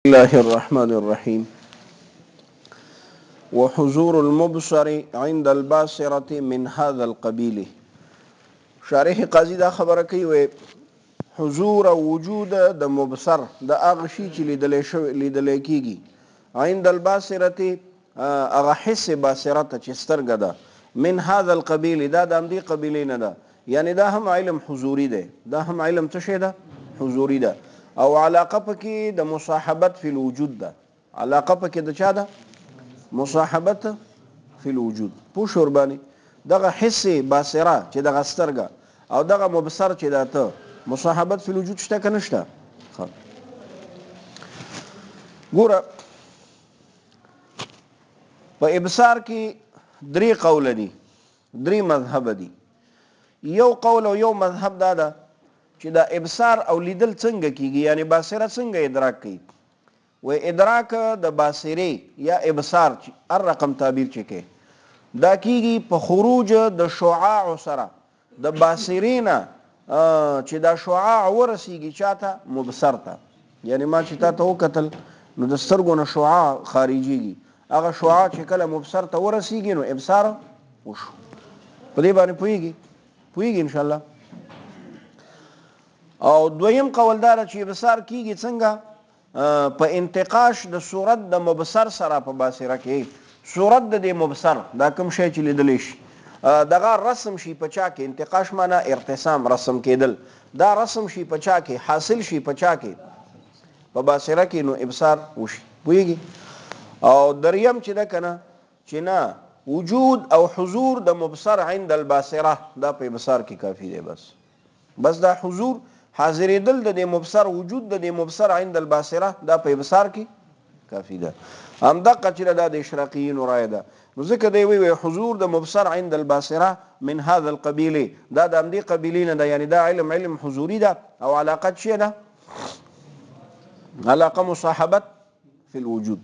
الله الرحمن الرحيم وحضور المبصر عند الباصرة من هذا القبيل شارح قاضي دا خبره کوي وي حضور او وجود د مبصر د هغه شي چې لیدل شوی لیدل کیږي عند الباصرة هغه حس باصره ته چې سترګه ده من هذا القبيل دا د همدې قبیلې نه ده یعنی دا هم علم حضوري دی، دا هم علم څه شی ده؟ حضوري ده او علاقه پکې د مصاحبت فی الوجود ده، علاقه پکې د چا ده؟ مصاحبت فی الوجود. پوه شو ورباندې؟ دغه حس باصره چې دغه سترګه او دغه مبصر چې دا ته مصاحبت فی الوجود شته که نشته؟ ګوره په ابصار کې درې قول دي، درې مذهبه دي. یو قول او یو مذهب دا ده چې دا ابصار او لیدل څنګه کیږي، یعنی باصره څنګه ادراک کوي؟ وایي ادراک د باصرې یا ابصار چې هر رقم تعبیر چې کوي دا کیږي په خروج د شعاع سره د باصرې نه چې دا شعاع ورسیږي چاته؟ مبصر ته. یعنی ما چې تا ته وکتل نو د سترګو نه شعاع خارجیږي، هغه شعاع چې کله مبصر ته ورسیږي نو ابصار وشو. په دې باندې پوهیږي؟ پوهیږي ان شاء الله. او دویم قول دا چې ابصار کیږي څنګه؟ په انتقاش د صورت د مبصر سره په باصره کې صورت د دې مبصر دا کوم شی چې لیدلی شي دغه رسم شي په چا کې، انتقاش معنا ارتسام رسم کېدل، دا رسم شي په چا کې، حاصل شي په چا کې، په باصره کې، نو ابصار وشي. پوهیږي؟ او دریم چې ده کنه چې نه وجود او حضور د مبصر عند الباصره دا په ابصار کې کافي دی. بس بس دا حضور حاضرېدل د دې مبصر، وجود د دې مبصر عند الباصره دا په ابصار کې کافي ده. همدقه چې دا د اشراقیینو رایه ده. نو ځکه دی وی وی حضور د مبصر عند الباصره من هذا القبیل دا د همدې قبیلې نه ده، یعنی دا علم علم حضوري ده او علاقه څه ده؟ علاقه مصاحبت فی الوجود.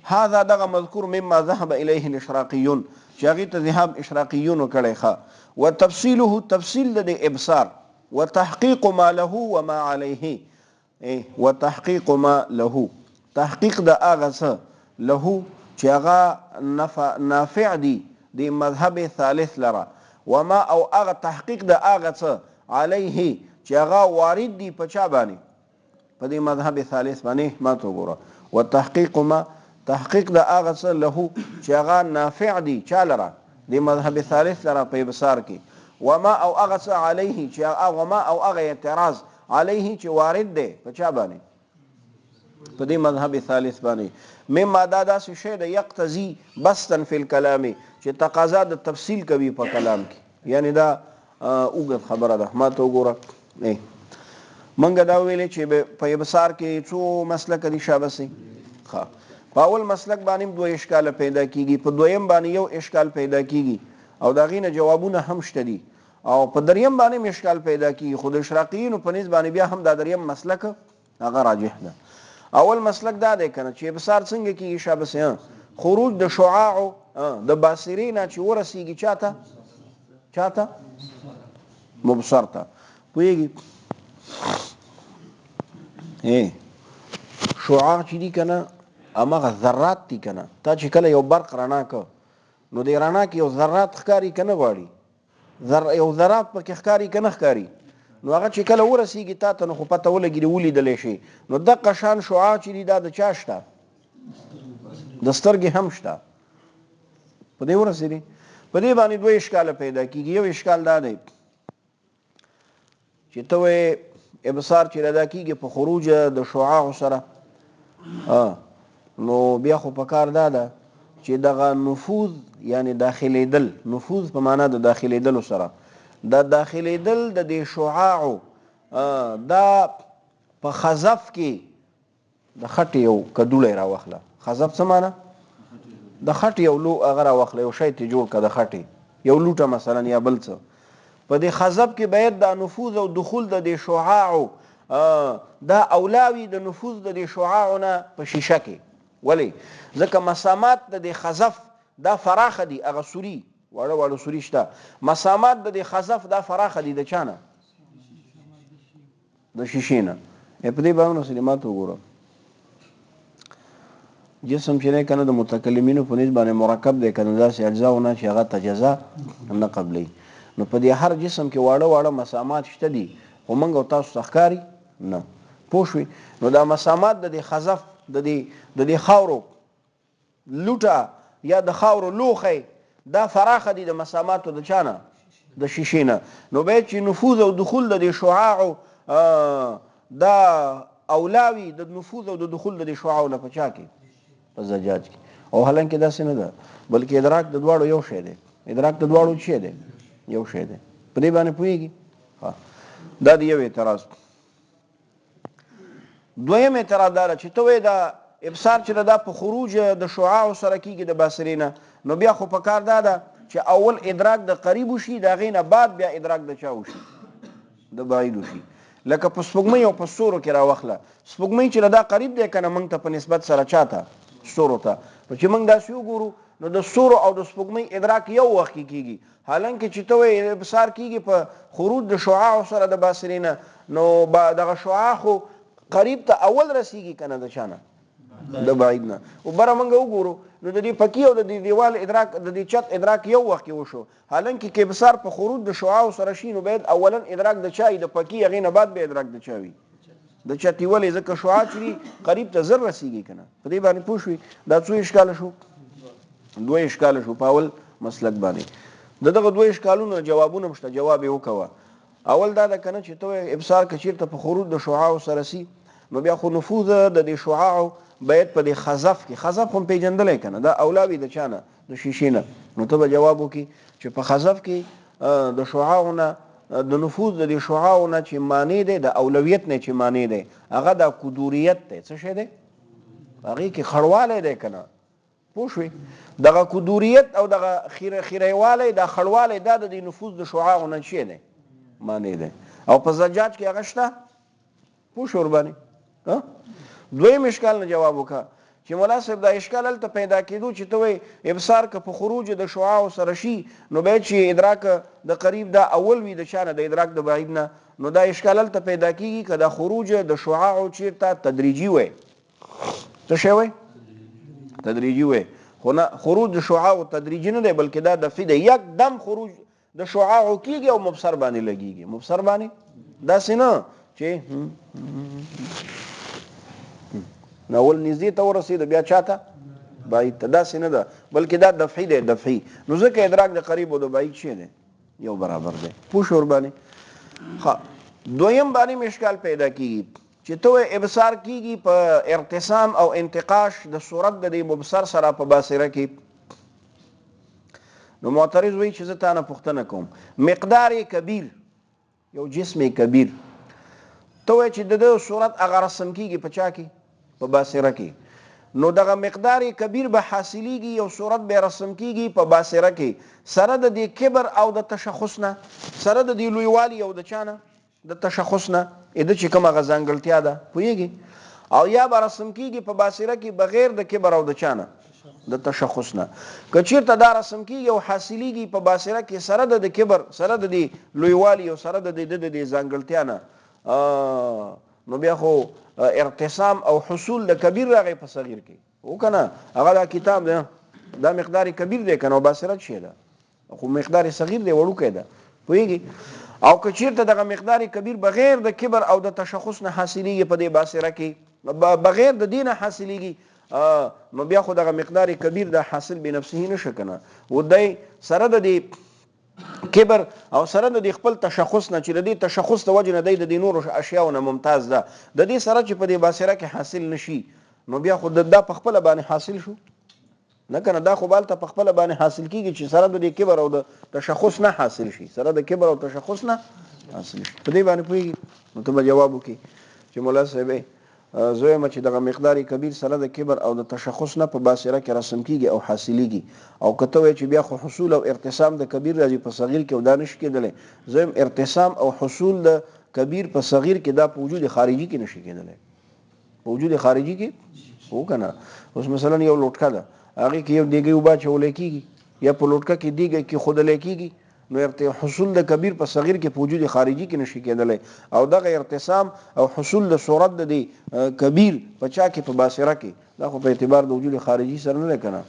هذا دغه مذکور مما ذهب الیه الاشراقیون چې هغې ته ذهاب اشراقیونو کړی. ښه وتفصیله تفصیل د دې ابصار وتحقیق ما له وما علیه وتحقیق ما له تحقیق د هغه څه له چې هغه نافع دي د مذهب ثالث لره وما او هغه تحقیق د هغه څه علیه چې هغه وارد دي په چا باندې؟ په دې مذهب ثالث باندې. ما ته وګوره وتحقیق ما تحقیق د هغه څه له چې هغه نافع دي چا لره؟ د مذهب ثالث لره په ابصار کې وما او هغه څه علیه چې وما او هغه اعتراض علیه چې وارد دی په چا باندې؟ په دې مذهب ثالث باندې. مما دا داسې شی دی یقتضي بسطا فی الکلام چې تقاضا د تفصیل کوي په کلام کې، یعنی دا اوږد خبره ده. ما ته وګوره مونږ دا ویلې چې په ابصار کې څو مسلک دي شابسې. ښه په اول مسلک باندې هم دوه اشکاله پیدا کیږي، په دویم باندې یو اشکال پیدا کیږي او د هغې نه جوابونه هم شته دي، او په دریم باندې هم اشکال پیدا کیږي، خو د اشراقیینو په نزد باندې بیا هم دا دریم مسلک هغه راجح ده. اول مسلک دا دی کنه چې ابصار څنګه کیږي شابسې؟ خروج د شعاع د باصرې نه چې ورسیږي چاته؟ چاته؟ مبصر ته. پوهیږي؟ شعاع چې دي کنه هماغه ذرات دي کنه. تا چې کله یو برق رڼا که نو د رڼا کې یو ذرات ښکاري که نه غواړي؟ یو ذرات پکې ښکاري که نه ښکاري؟ نو هغه چې کله ورسیږي تا ته نو خو پته ولګي ولیدلی شي. نو دقه شان شعاع چې دي دا د چا شته؟ د سترګې هم شته. په دې ورسېدې؟ په دې باندې دوه اشکاله پیدا کیږي. یو اشکال دا دی چې ته وایې ابصار چې ادا کیږي په خروج د شعاع سره، نو بیا خو پکار دا ده چې دغه نفوذ یعنی داخلېدل، نفوذ په معنا د داخلېدلو سره، دا داخلېدل د دې شعاع دا په خزف کې د خټې یو کدوړی راوخله. خزف څه معنا؟ د خټې یو لو هغه راوخله، یو شی ترې جوړ کړه د خټې یو لوټه مثلا یا بل څه. په دې خزف کې باید دا نفوذ او دخول د دې شعاعو دا اولاوي د نفوذ د دې شعاعو نه په شیشه کې. ولې؟ ځکه مسامات د دې خزف دا فراخه دي، هغه سوري واړه واړه سوري شته، مسامات د دې خزف دا فراخه دي د چا نه؟ د شیشې نه. په دې باندې سره ماته وګوره. جسم چې دی کنه د متکلمینو په نسبت باندې مرکب دی کنه داسې اجزاو نه چې هغه تجزا نه قبلوي. نو په دې هر جسم کې واړه واړه مسامات شته دي خو موږ او تاسو ته ښکاري نه. پوه شوې؟ نو دا مسامات د دې خزف د دې د دې خاورو لوټه یا د خاورو لوښی دا فراخه دي د مساماتو د چا نه؟ د شیشې نه. نو باید چې نفوذ او دخول د دې شعاعو دا اولا وي د نفوذ او د دخول د دې شعاعو نه په چا کې؟ په زجاج کې. او حالانکه داسې نه ده، بلکې ادراک د دواړو یو شی دی. ادراک د دواړو شی دی، یو شی دی. په دې باندې پوهېږي؟ دا د یو اعتراض. دویم اعتراض دا چې ته وایې دا ابصار چې دا په خروج د شعاع سره کیږي د باصرې نه، نو بیا خو په کار دا ده چې اول ادراک د قریب وشي، د هغې نه بعد بیا ادراک د چا وشي؟ د بعید وشي. لکه په سپوږمۍ او په ستورو کې راوخله، سپوږمۍ چې دا قریب دی که نه موږ ته په نسبت سره چا ته؟ ستورو ته. نو چې موږ داسې وګورو نو د ستورو او د سپوږمۍ ادراک یو وخت کې کیږي، حالانکه چې ته وایې ابصار کیږي په خروج د شعاع سره د باصرې نه، نو دغه شعاع خو قریب ته اول رسیږي که نه د چا نه؟ د بعید نه. او بره موږ وګورو نو د دې پکې او د دې دیوال ادراک، د دې چت ادراک یو وخت کې وشو، حالانکه که ابصار په خروج د شعاع سره شي نو باید اولا ادراک د چا وي؟ د پکې، هغې نه بعد به ادراک د چا وي؟ د چتې. ولې؟ ځکه شعاع چې قریب ته زر رسیږي که نه. په دې باندې پوه شوې؟ دا څو اشکاله شو؟ دوه اشکاله شو په اول مسلک باندې. د دغه دوه اشکالونو جوابونه هم شته، جواب یې وکوه. اول دا ده که نه چې ته وایې ابصار که چېرته په خروج د شعاعو سره سي نو بیا خو نفوذ د دې شعاعو باید په دې خزف کې، خزف خو هم پېژندلی که نه، دا اولا وي د چا نه؟ د شیشې نه. نو ته به جواب وکړي چې په خزف کې د شعاعو نه د نفوذ د دې شعاعو نه چې معنی دی، د اولویت نه چې معنی دی هغه دا کدوریت دی. څه شی دی؟ هغې کې خړوالی دی که نه، پوه شوې؟ دغه کدوریت او دغه خیریوالی، دا خړوالی، دا د دې نفوذ د شعاعو نه شی دی، معنی دی. او په زجاج کې هغه شته. پوه شو ورباندې؟ دویم اشکال نه جواب وکړه چې مولا صاحب دا اشکال هلته پیدا کېدو چې ته وایې ابصار که په خروج د شعاعو سره شي نو باید چې ادراک د قریب دا اول وي د چا نه؟ د ادراک د بعید نه. نو دا اشکال هلته پیدا کېږي که دا خروج د شعاعو چېرته تدریجي وای. څه شی وای؟ تدریجي وای. خو نه، خروج د شعاعو تدریجي نه دی، بلکې دا دفعي دی، یک دم خروج د شعاعو کیږي او مبصر باندې لګیږي. مبصر باندې داسې نه چې نو اول نږدې ته ورسېده بیا چاته؟ بعید ته، داسې نه ده، بلکې دا دفعي دی، دفعي. نو ځکه ادراک د قریب او د بعید شی دی، یو برابر دی. پوه شو ورباندې؟ ښه، دویم باندې هم اشکال پیدا کیږي چې ته وایې ابصار کیږي په ارتسام او انتقاش د صورت د دې مبصر سره په باصره کې. نو معترض وایي چې زه تا نه پوښتنه کوم، مقدار کبیر، یو جسم کبیر، ته وایې چې د ده صورت هغه رسم کیږي په چا کې؟ په باصره کې. نو دغه مقدار کبیر به حاصلیږي، یو صورت به رسم کیږي په باصره کې سره د دې کبر او د تشخص نه، سره د دې لویوالي او د چا نه؟ د تشخص نه، د ده چې کومه هغه ځانګړتیا ده، پوهېږې؟ او یا به رسم کېږي په باصره کې بغیر د کبر او د چا نه؟ د تشخص نه. که چېرته دا رسم کېږي او حاصلېږي په باصره کې سره د د کبر، سره د دې لویوالي او سره د دې د دې ځانګړتیا نه، نو بیا خو ارتسام او حصول د کبیر راغی په صغیر کې، او که نه؟ هغه دا کتاب دی، دا مقدار کبیر دی که نه، او باصره څه شی ده؟ خو مقدار صغیر دی، وړوکی ده، پوهېږي؟ او که چیرته دغه مقدار کبیر بغیر د کبر او د تشخص نه حاصلیږي په دې باصره کې، بغیر د دې نه حاصلیږي، نو بیا خو دغه مقدار کبیر د حاصل بنفسه نشه کنه، و دی سره د دې کبر او سره د دې خپل تشخص نه چې د دې تشخص د وجې نه دی د دې نورو اشیاو نه ممتاز ده، د دې سره چې په دې باصره کې حاصل نشي، نو بیا خو دا په خپله باندې حاصل شو نه کنه، دا خو به هلته په خپله باندې حاصل کیږي چې سره د دې کبر او د تشخص نه حاصل شي، سره د کبر او تشخص نه حاصل شي. په دې باندې پوهېږي؟ نو ته به جواب وکړي چې مولا صاحب زه وایم چې دغه مقدار کبیر سره د کبر او د تشخص نه په باصره کې رسم کیږي او حاصلیږي، او که ته وایې چې بیا خو حصول او ارتسام د کبیر راځي په صغیر کې او دا نشي کېدلی، زه وایم ارتسام او حصول د کبیر په صغیر کې دا په وجود خارجي کې نشي کېدلی. په وجود خارجي کې هو کنه. اوس مثلا یو لوټکه ده، هغې کې یو دیګۍ اوبه اچولی کېږي، یا په لوټکه کې دیګه کې ښودلی کېږي، نو حصول د کبیر په صغیر کې په وجود خارجي کې نشي کېدلی. او دغه ارتسام او حصول د صورت د دې کبیر په چا کې؟ په باصره کې. دا خو په اعتبار د وجود خارجي سره نه ده که نه؟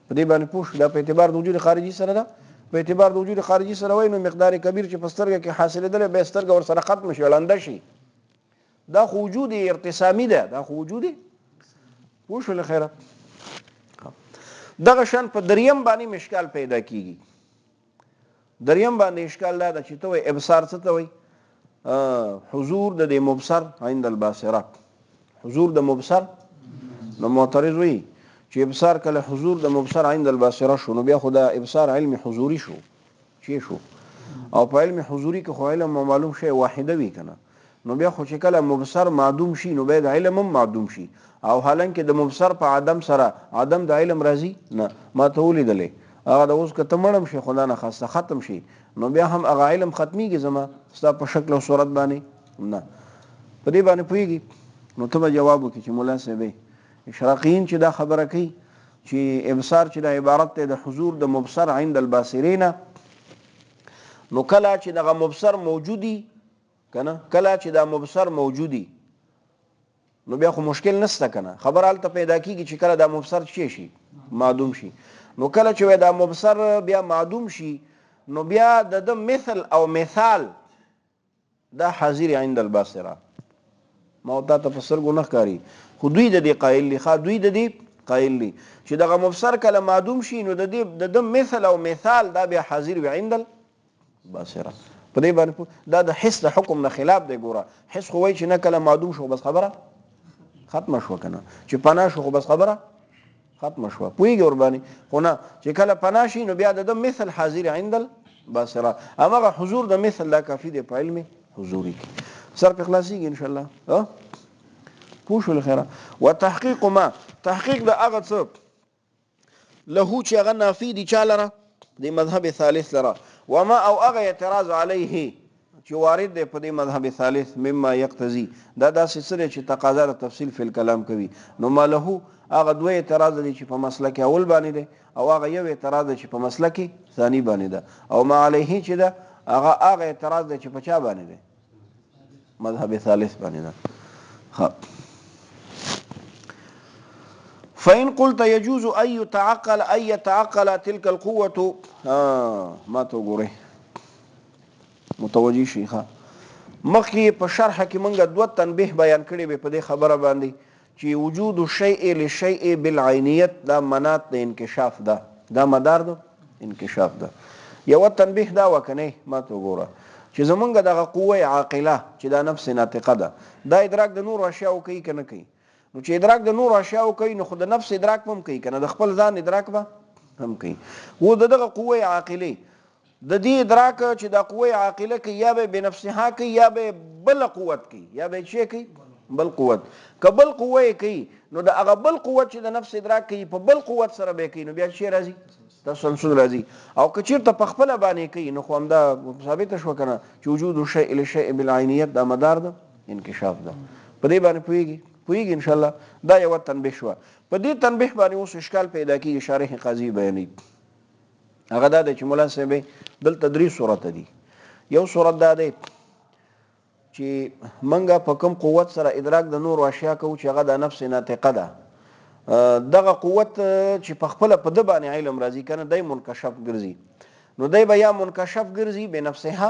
په دې باندې پوه شو؟ دا په اعتبار د وجود خارجي سره ده؟ په اعتبار د وجود خارجي سره وای نو مقدار کبیر چې په سترګه کې حاصلېدلی بیا سترګه ورسره ختمه شي، ړنده شي. دا خو وجود ارتسامي ده، دا خو وجود پوه شو له خیره. دغه شان په دریم باندې مشکال پیدا کیږي. دریم باندې اشکال دا ده چې ته وایې ابصار څه ته وایي؟ حضور د دې مبصر عند الباصره، حضور د مبصر. نو معترض وایي چې ابصار کله حضور د مبصر عند الباصره شو نو بیا خو دا ابصار علم حضوري شو، چې شو، او په علم حضوري کې خو علم معلوم شی واحده وي کنه. نو بیا خو چې کله مبصر معدوم شي نو باید علم هم معدوم شي، او حالانکه د مبصر په عدم سره عدم د علم راځي نه. ما ته ولیدلې هغه د اوس که ته مړم شي خدا نه خواسته ختم شي نو بیا هم هغه علم ختمیږي زما ستا په شکل او صورت باندې نه. په دې باندې پوهېږي؟ نو ته به جواب وکړي چې ملا صاحب اشراقیین چې دا خبره کوي چې ابصار چې دا عبارت دی د حضور د مبصر عند الباصرین، نو کله چې دغه مبصر موجودي کنه، کله چې دا مبصر موجودي نو بیا خو مشکل نسته کنه. خبر هلته پیدا کیږي چې کله دا مبصر چی شي؟ معدوم شي. نو کله چې دا مبصر بیا معدوم شي نو بیا د ده مثل او مثال دا حاضر عند الباصره، ما او تا ته په سترګو نه ښکاري، خو دوی د دې قایل دي. ښه، دوی د دې قایل دي چې دغه مبصر کله معدوم شي نو د دې د ده مثل او مثال دا بیا حاضر وي عند الباصره. په دې باندې دا د حس د حکم نه خلاف دی. ګوره حس خو وایي چې نه کله معدوم شو بس خبره ختمه شوه که نه، چې پناه شو خو بس خبره ختمه شوه، پوهېږي ورباندې. خو نه چې کله پناه شي نو بیا د ده مثل حاضر عند الباصره، هماغه حضور د مثل دا کافي دی په علم حضوري کې. سر په خلاصېږي ان شاء الله. پوه شو له خیره. وتحقیق ما، تحقیق د هغه څه له چې هغه نافي دي چا لره؟ د مذهب ثالث لره. وما او هغه اعتراض علیه چې وارد دی په دې مذهب ثالث مما یقتضي، دا داسې څه دی چې تقاضا د تفصیل فی الکلام کوي. نو ما له هغه دوه اعتراض دي چې په مسلک اول باندې دی، او هغه یو اعتراض دی چې په مسلک ثاني باندې ده، او ما علیه چې ده هغه هغه اعتراض دی چې په چا باندې دی؟ مذهب ثالث باندې ده. فإن قلت يجوز أن يتعقل أن يتعقل تلك القوة، ما ته وګورئ متوجه شي. ښه، مخکې په شرح کې مونږ دوه تنبیه بیان کړې وې په دې خبره باندې چې وجود الشیء للشیء بالعینیت دا منات د انکشاف ده، دا مدار د انکشاف ده. یوه تنبیه دا وه که نه؟ ما ته وګوره چې زمونږ دغه قوه عاقله چې دا نفس ناطقه ده دا ادراک د نورو اشیاو کوي که نه کوي؟ نو چې ادراک د نورو اشیاو کوي نو خو د نفس ادراک به هم کوي که نه، د خپل ځان ادراک به هم کوي. و د دغه قوه عاقلې د دې ادراک چې دا قوه عاقله کوي یا به بنفسها کوي یا به بل قوت کوي، یا به چې کوي بل قوت. که بل قوه یې کوي نو د هغه بل قوت چې د نفس ادراک کوي په بل قوت سره به کوي نو بیا چې راځي؟ تسلسل راځي. او که چېرته په خپله باندې کوي نو خو همدا ثابته شوه که نه چې وجود الشیء للشیء بالعینیت دا مدار ده انکشاف ده. په دې باندې پوهېږي؟ پوهېږي ان شاء الله. دا یوه تنبیه شوه. په دې تنبیه باندې اوس اشکال پیدا کېږي، شارح قاضي بیانوي. هغه دا دی چې مولا صاحب دلته درې صورته دي. یو صورت دا دی چې منګه په کوم قوت سره ادراک د نورو اشیا کوو چې هغه د نفس ناطقه ده، دغه قوت چې په خپله په ده باندې علم راځي که نه دی منکشف ګرځي، نو دی به یا منکشف ګرځي بنفسها،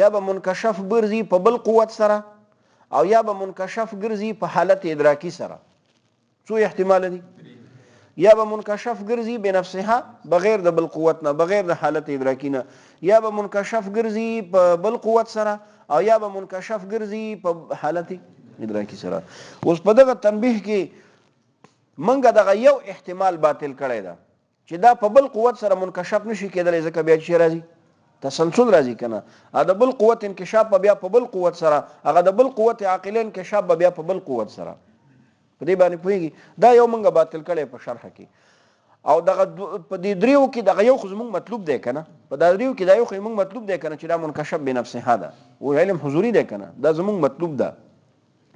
یا به منکشف ګرځي په بل قوت سره، او یا به منکشف ګرځي په حالت ادراکي سره. څو احتمال دي؟ یا به منکشف ګرځي بنفسها بغیر د بل قوت نه، بغیر د حالت ادراکي نه، یا به منکشف ګرځي په بل قوت سره، او یا به منکشف ګرځي په حالت ادراکي سره. اوس په دغه تنبیه کې منګه دغه یو احتمال باطل کړی ده چې دا په بل قوت سره منکشف نشي کېدلی، ځکه بیا چې راځي تسلسل راځي که نه، د بل قوت انکشاف به بیا په بل قوت سره، هغه د بل قوت عاقله انکشاف به بیا په بل قوت سره. په دې باندې پوهېږي؟ دا یو مونږ باطل کړی په شرح کې. او دغه په دې دریو کې دغه یو خو زمونږ مطلوب دی که نه، په دا دریو کې دا یو خو زمونږ مطلوب دی که نه چې دا منکشف بنفسها ده، و علم حضوري دی که نه، دا زمونږ مطلوب ده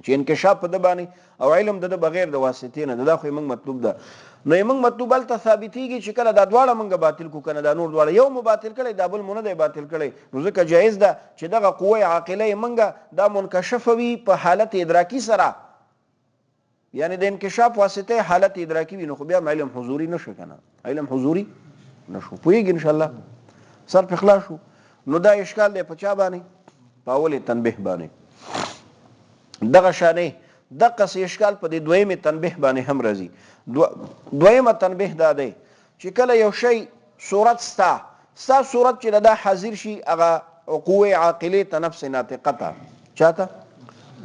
چې انکشاف په ده باندې او علم د ده بغیر د واسطې نه ده، دا خو یې موږ مطلوب ده. نو یې موږ مطلوب هلته ثابتېږي چې کله دا دواړه موږ باطل کړو، که نه دا نور دواړه یو مو باطل کړی، دا بل مو نه دی باطل کړی، نو ځکه جایز ده چې دغه قوه عاقله یې موږ دا منکشفه وي په حالت ادراکي سره، یعنی د انکشاف واسطه یې حالت ادراکي وي، نو خو بیا هم علم حضوري نه شو که نه، علم حضوري نه شو. پوهېږي انشاءالله؟ سر پرې خلاص شو. نو دا اشکال دی په چا باندې؟ په اولې تنبیه باندې. دغه شانې دقسې اشکال په دې دویمې تنبیه باندې هم راځي. دویمه تنبیه دا دی چې کله یو شی صورت ستا ستا صورت چې دا حاضر شي هغه قوه عاقلې ته، نفس ناطقه ته، چاته؟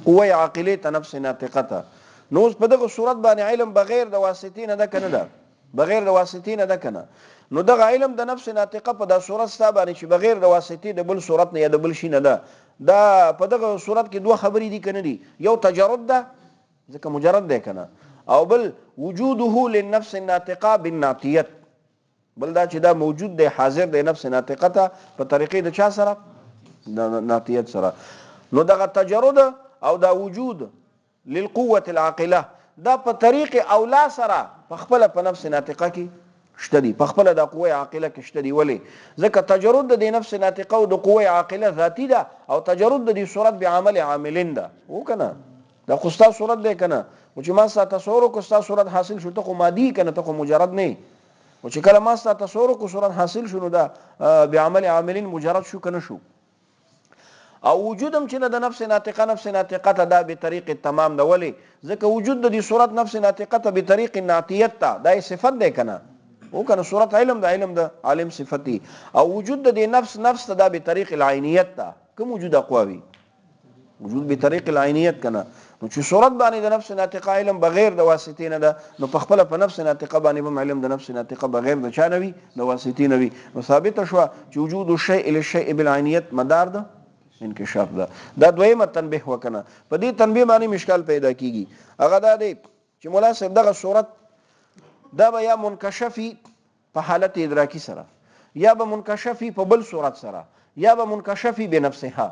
قوه عاقلې ته، نفس ناطقه ته. نو اوس په دغه صورت باندې علم بغیر د واسطې نه ده که نه ده؟ بغیر د واسطې نه ده کنه؟ نو دغه علم د نفس ناطقه په دا صورت ستا باندې چې بغیر د واسطې د بل صورت نه یا د بل شي نه ده، دا په دغه صورت کې دوه خبرې دي کنه دي؟ یو تجرد ده، ځکه مجرد دی کنه، او بل وجوده للنفس الناطقه بالناطیت، بل دا چې دا موجود دی، حاضر دی نفس ناطقه ته په طریقې د چا سره؟ د ناطیت سره. نو دغه تجرد او دا وجود للقوة العاقله دا په طریق اولی سره په خپله په نفس ناطقه کې شته دي، په خپله دا قوه عاقله کې شته دي. ولې؟ ځکه تجرد د دې نفس ناطقه او د قوه عاقله ذاتي ده او تجرد د دې صورت بعمل عاملین ده. وو که نه؟ دا خو ستا صورت دی که نه؟ خو چې ما ستا تصور وکړو ستا صورت حاصل شو، ته خو مادي که نه، ته خو مجرد نه یې. خو چې کله ما ستا تصور وکړو صورت حاصل شو، نو دا بعمل عاملین مجرد شو که نه شو؟ او وجود هم چې نه د نفس ناطقه نفس ناطقه ته دا به طریق تمام ده. ولې؟ ځکه وجود د دې صورت نفس ناطقه ته به طریق نعتیت ته دا صفت دی کنه، او کنه صورت علم د علم د عالم صفت دی، او وجود د دې نفس نفس ته دا به طریق العینیت ته کوم وجود اقواوي وجود به طریق العینیت کنه. نو چې صورت باندې د نفس ناطقه علم بغیر د واسطې نه ده، نو په خپله په نفس ناطقه باندې هم علم د نفس ناطقه بغیر د چا نه وي؟ د واسطې نه وي. نو ثابته شوه چې وجود الشیء للشیء بالعینیت مدار ده انکشاف ده. دا دویمه تنبیه وکنه. په دې تنبیه باندې مشکال پیدا کیږي، هغه دا دی چې مولا صاحب دغه صورت دا به یا منکشفي په حالت ادراکي سره، یا به منکشفي په بل صورت سره، یا به منکشفي بنفسها.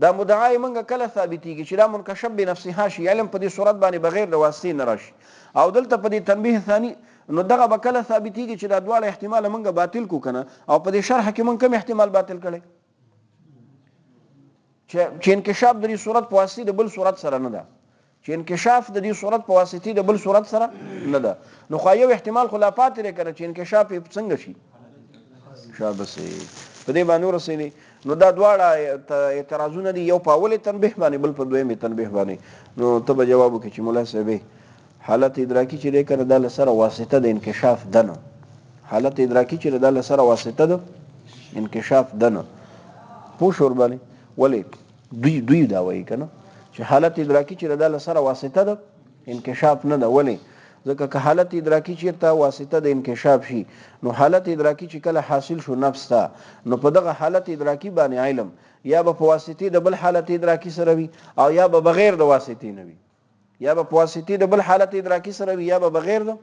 دا مدعا یې مونږ کله ثابتیږي چې دا منکشف بنفسها شي، علم په دې صورت باندې بغیر د واسطې نه راشي. او دلته په دې تنبیه ثاني نو دغه به کله ثابتیږي چې دا دواړه احتمال مونږ باطل کو کنه. او په دې شرح کې مونږ کوم احتمال باطل کړي چې انکشاف د دې صورت په واسطې د بل صورت سره نه ده، چې انکشاف د دې صورت په واسطې د بل صورت سره نه ده، نو خو یو احتمال خو لا پاتې دی کنه چې انکشاف یې څنګه شي؟ شابسې په دې باندې ورسېدې. نو دا دواړه اعتراضونه دي، یو په اولې تنبیه باندې، بل په دویمې تنبیه باندې. نو ته به جواب وکړې چې مولا صاحب حالت ادراکي چې دی کنه دا له سره واسطه د انکشاف ده نه، حالت ادراکي چې دا له سره واسطه ده انکشاف ده نه. پوه شو ورباندې؟ ولې دوی دوی دا وایي کنه چې حالت ادراکي چې دا له سره واسطه ده انکشاف نه ده. ولې؟ ځکه که حالت ادراکي چیرته واسطه د انکشاف شي، نو حالت ادراکي چې کله حاصل شو نفس ته، نو په دغه حالت ادراکي باندې علم یا به په واسطې د بل حالت ادراکي سره وي او یا به بغیر د واسطې نه وي، یا به په واسطې د بل حالت ادراکي سره وي یا به بغیر د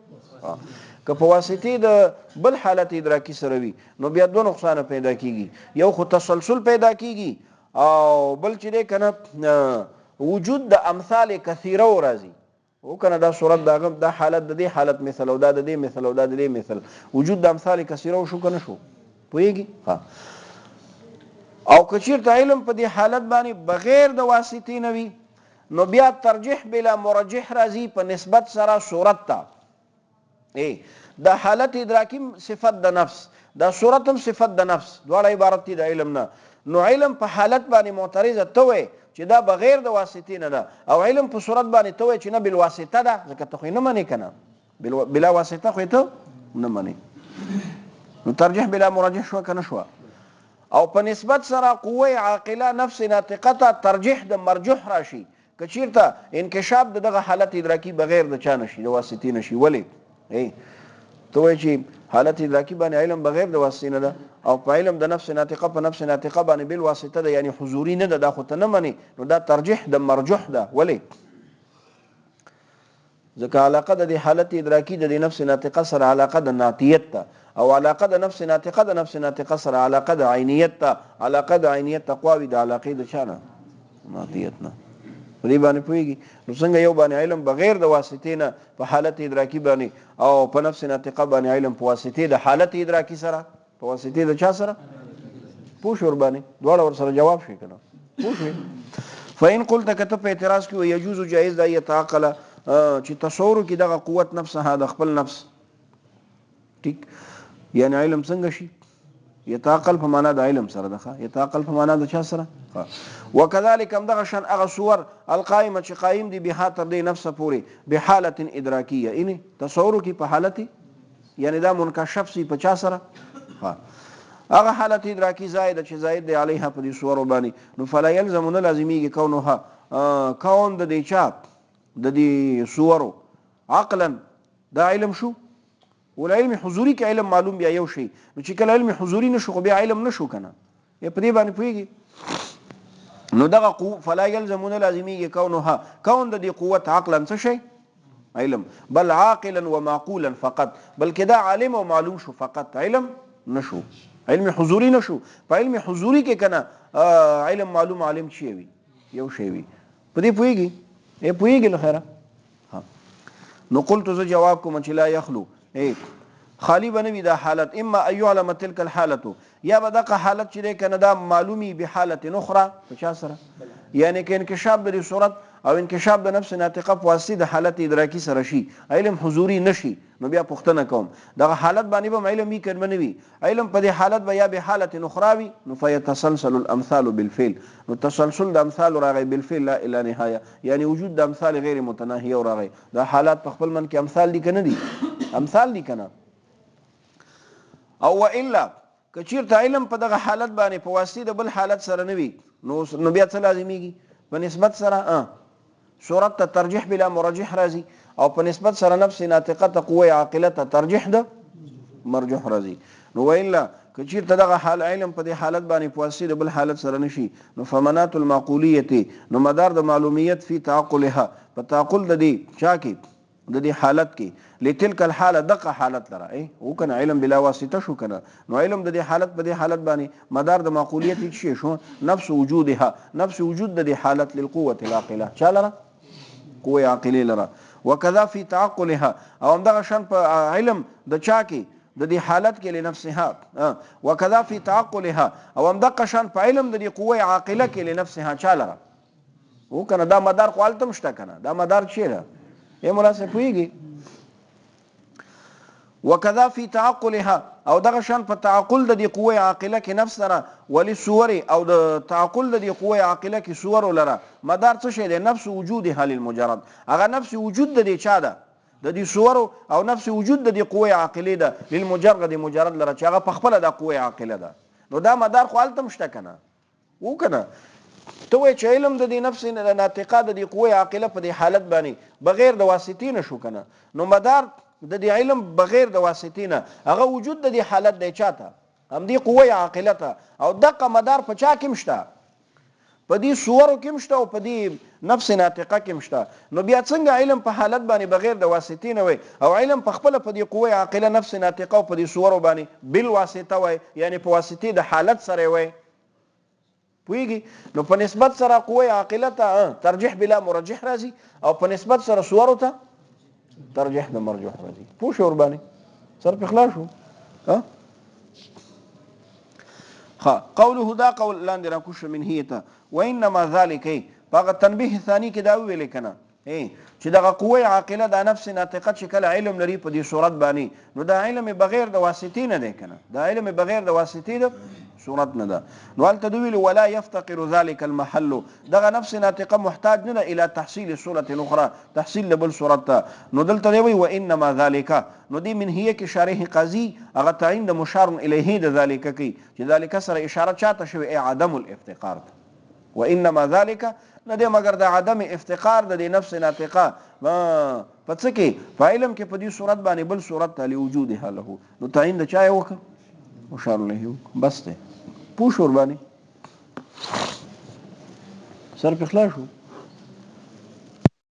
که په واسطې د بل حالت ادراکي سره وي، نو بیا دوه نقصانه پیدا کیږي. یو خو تسلسل پیدا کیږي او بل چې دی کنه وجود د امثال کثیره راځي. او کنه دا صورت دا غم دا حالت د دې حالت مثل او دا د دې مثل او دا د دې مثل، وجود د امثال کثیره شو کنه شو؟ پوهیږي؟ ها. او که چیرته علم په دې حالت باندې بغیر د واسطې نه وي، نو بیا ترجیح بلا مرجح راځي په نسبت سره صورت ته. ای دا حالت ادراکی صفت د نفس، دا صورت هم صفت د نفس، دواړه عبارت دي د علم نه. نو علم په حالت باندې معترضه ته وایې چې دا بغیر د واسطې نه ده، او علم په صورت باندې ته وایې چې نه بالواسطه ده، ځکه ته خو یې نه منې که نه، بلا واسطه خو یې ته نه منې. نو ترجیح بلا مرجح شوه که نه شوه؟ او په نسبت سره قوه عاقله نفس ناطقه ته ترجیح د مرجوح راشي که چیرته انکشاف د دغه حالت ادراکي بغیر د چا نشي، د واسطې نشي. ولې؟ ای ته وایې چې حالت ادراکي باندې علم بغیر د واسطې نه ده، او په علم د نفس ناطقه په نفس ناطقه باندې بل واسطه ده، یعنی حضوري نه ده، دا خو ته نه منې، نو دا ترجیح د مرجوح ده. ولې؟ ځکه علاقه د دې حالت ادراکي د دې نفس ناطقه سره علاقه د ناتیت ده، او علاقه د نفس ناطقه د نفس ناطقه سره علاقه د عینیت ده، علاقه د عینیت تقوا وي د علاقې د چا نه؟ ناتیت نه. په دې باندې پوهېږي؟ نو څنګه یو باندې علم بغیر د واسطې نه په حالت ادراکي باندې او په نفس ناطقه باندې علم په واسطې د حالت ادراکي سره، په واسطې د چا سره؟ پوه شو ورباندې؟ دواړه ورسره جواب شي که نه؟ پوه شوې؟ فإن قلت، که ته په اعتراض کې وایې، یجوز جایز ده یتعقل چې تصور وکړي دغه قوت نفسها د خپل نفس، ټیک، یعنی علم څنګه شي؟ یتعقل په معنا د علم سره ده، یتعقل په معنا د چا سره؟ وکذلک هم دغه شان هغه صور القائمه چې قائم دي بها تر دې نفس پورې بحالت ادراکیه، یعنی تصور کې په حالت، یعنی دا منکشف سي په چا سره؟ هغه حالت ادراکی زائد چې زائد دی علیها په دې صورو باندې، نو فلا یلزم نه لازمیږي کونها کون د دې چا د دې صورو عقلا، دا علم شو ول علم حضوري کې علم معلوم بیا یو شی، نو چې کله علم حضوري نشو خو بیا علم نشو کنه، یا په دې باندې پوهیږي؟ نو دغه قو فلا يلزمون لازمیږي کونها کون د دې قوت عقلا څه شی علم، بل عاقلا ومعقولا فقط، بلکې دا عالم او معلوم شو فقط، علم نشو، علم حضوري نشو. په علم حضوري کې کنه علم معلوم عالم چی وي یو شی وي، په دې پوهیږي؟ ای پوهیږي له خیره؟ نو قلت زه جواب کوم چې لا یخلو ای خالی به نه وي دا حالت، اما ان يعلم تلك الحالة، یا به دغه حالت چې دی کنه دا معلومي بحالت اخرى په چا سره، یعنی که انکشاف د دې صورت او انکشاف د نفس ناطقه په واسطه د حالت ادراکي سره شي علم حضوري نشي، نو بیا پوښتنه کوم دغه حالت باندې به علم وي که به نه وي؟ علم په دې حالت به یا بحالت اخرى وي، نو فیتسلسل الامثال بالفعل، نو تسلسل د امثال راغی بالفعل لا الی نهایه، یعنی وجود د امثال غیر متناهیه راغی. دا حالات په خپل من کې امثال دي که نه دي؟ امثال دي که نه؟ او والا که چیرته علم په دغه حالت باندې په واسطه د بل حالت سره نه وي، نو بیا څه لازمیږي؟ په نسبت سره صورت ته ترجیح بلا مرجح راځي، او په نسبت سره نفس ناطقه ته قوه عاقله ته ترجیح ده مرجح راځي. نو والا که چیرته دغه حال علم په دې حالت باندې په واسطه د بل حالت سره نشي، نو فمنات المعقولیت، نو مدار د معلومیت فی تعقلها په تعقل د دې چا کې د دې حالت کې لتلک الحاله دغه حالت لره ای او کنه علم بلا واسطه شو کنه، نو علم د دې حالت په دې حالت باندې مدار د معقولیت هیڅ شو نفس وجودها، نفس وجود د دې حالت للقوه العاقله چا لره؟ قوه عاقله لره. وکذا فی تعقلها، او هم دغه شان په علم د چا کې د دې حالت کې لنفسها، وکذا فی تعقلها، او هم دغه شان په علم د دې قوه عاقله کې لنفسها چا لره؟ و کنه دا مدار خو هلته هم شته کنه، دا مدار چیرې ای مولا صاحب پوهېږي؟ وکذا فی تعقلها، او دغه شان په تعقل د دې قوه عاقله کې نفس لره وللصور، او د تعقل د دې قوه عاقله کې صور لره مدار څه شی دی؟ نفس وجودها للمجرد، هغه نفس وجود د دې چا ده؟ د دې صور او نفس وجود د دې قوه عاقله ده للمجرد، مجرد لره چې هغه په خپله دا قوه عاقله ده. نو دا مدار خو هلته هم شته کنه، وو کنه؟ ته وایې چې علم د دې نفس ناطقه د دې قوه عاقله په دې حالت باندې بغیر د واسطې نه شو کنه، نو مدار د دې علم بغیر د واسطې نه هغه وجود د دې حالت دی چاته؟ همدې قوه عاقله ته. او دقه مدار په چا کې هم شته؟ په دې صورو کې هم شته او په دې نفس ناطقه کې هم شته. نو بیا څنګه علم په حالت باندې بغیر د واسطې نه وای او علم په خپله په دې قوه عاقله نفس ناطقه او په دې صورو باندې بالواسطه وای، یعنی په واسطې د حالت سره وای؟ پوهیږي؟ نو په نسبت سره قوه عاقله ته ترجیح بلا مرجح راځي او په نسبت سره صورو ته ترجیح د مرجوح راځي. پوه شو ورباندې؟ سر په خلاص شو؟ ها قوله دا قول لاندې را کوشه من هي ته وانما ذلك، په هغه تنبیه ثاني کې دا وویل کنه چې دغه قوه عاقله دا نفس ناطقه چې کله علم لري په دې صورت باندې، نو دا علم بغیر د واسطې نه دی کنه، دا علم بغیر د واسطې د صورت نه ده. نو هلته دوی ویل ولا یفتقر ذلک المحل، دغه نفس ناطقه محتاج نه ده الی تحصیل صورت اخرى، تحصیل د بل صورت ته. نو دلته دی وایي وانما ذلک، نو دې منهیه کې شارح قاضي هغه تعین د مشار الیه د ذلک کوي چې ذلک سره اشاره چاته شوې؟ ای عدم الافتقار ته. وانما ذلک نه دی مګر د عدم افتقار د دې نفس ناطقه په څه کې؟ په علم کې په دې صورت باندې بل صورت ته لوجودها له. نو تعین د چا یې وکړ؟ مشار الیه وکړ. بس دی، پوه شو ورباندې؟ سر په خلاص شو.